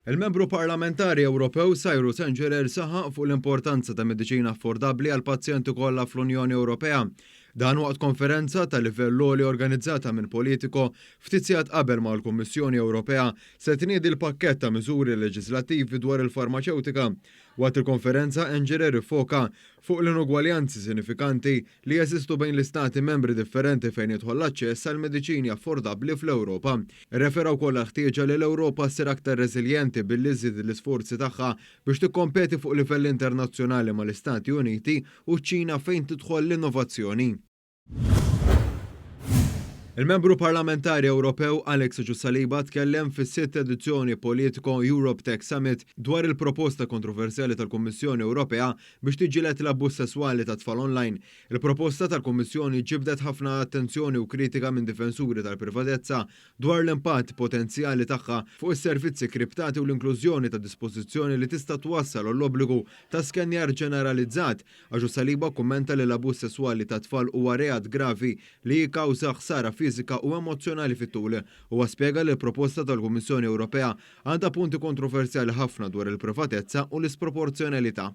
Il-Membru Parlamentari Ewropew Cyrus Engerer saħaq fuq l-importanza ta' mediċina affordabbli għall-pazjenti kollha fl-Unjoni Ewropea. Dan waqt konferenza ta' livell għoli organizzata minn Politico ftit sigħat qabel ma l-Kummissjoni Ewropea se tniedi l-pakkett ta' miżuri leġislattivi dwar il-farmaċewtika. Waqt il-konferenza Engerer iffoka fuq l-inugwaljanzi sinifikanti li jeżistu bejn l-istati membri differenti fejn jidħol l-aċċess għal mediċini affordabbli fl-Ewropa. Irrefera wkoll għall-ħtieġa li l-Ewropa ssir aktar reżiljenti billi żżid l-isforzi tagħha biex tikkompeti fuq livell internazzjonali mal-Istati Uniti u ċ-Ċina fejn tidħol l-innovazzjoni. Il-Membru Parlamentari Ewropew Alex Agius Saliba tkellem fis-sitt edizzjoni Politico Europe Tech Summit dwar il-proposta kontroversjali tal-Kummissjoni Ewropea biex tiġġieled l-abbuż sesswali ta' tfal online. Il-proposta tal-Kummissjoni ġibdet ħafna attenzjoni u kritika minn difensuri tal-privatezza dwar l-impatt potenzjali tagħha fuq is-servizzi kriptati u l-inklużjoni ta' dispożizzjoni li tista' twassal għall-obbligu ta' skennjar ġeneralizzat. Agius Saliba kkummenta li l-abbuż sesswali ta' tfal huwa reat gravi li jikkawża ħsara fiżika u emozzjonali fit-tul. Huwa spjega li l-proposta tal-Kummissjoni Ewropea għandha punti kontroversjali ħafna dwar il-privatezza u l-isproporzjonalità.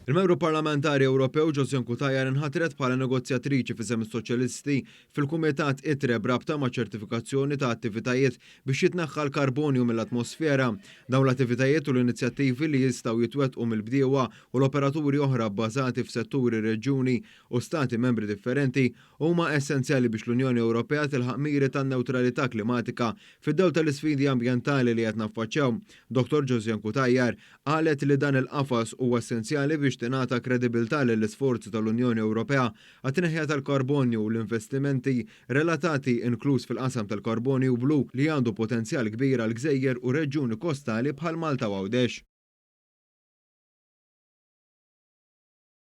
Il-Membru Parlamentari Ewropew Josiane Cutajar inħatret bħala negozjatriċi f'isem is-Soċjalisti fil-Kumitat ITRE b'rabta ma' ċertifikazzjoni ta' attivitajiet biex jitneħħa l-karbonju mill-atmosfera. Dawn l-attivitajiet u l-inizjattivi li jistgħu jitwettqu mill-bdiewa u l-operaturi oħra bbażati f'setturi, reġjuni u Stati Membri differenti huma essenzjali biex l-Unjoni Ewropea tilħaq miri tan-newtralità klimatika fid-dawl tal-isfidi ambjentali li qed naffaċċjaw. Dottor Josiane Cutajar qalet li dan il-qafas huwa essenzjali biex tingħata kredibilità lill-isforzi tal-Unjoni Ewropea għat-tneħħija tal-karbonju u l-investimenti relatati inkluż fil-qasam tal-karbonju blu li għandu potenzjal kbir għal gżejjer u reġjuni kostali bħal Malta u Għawdex.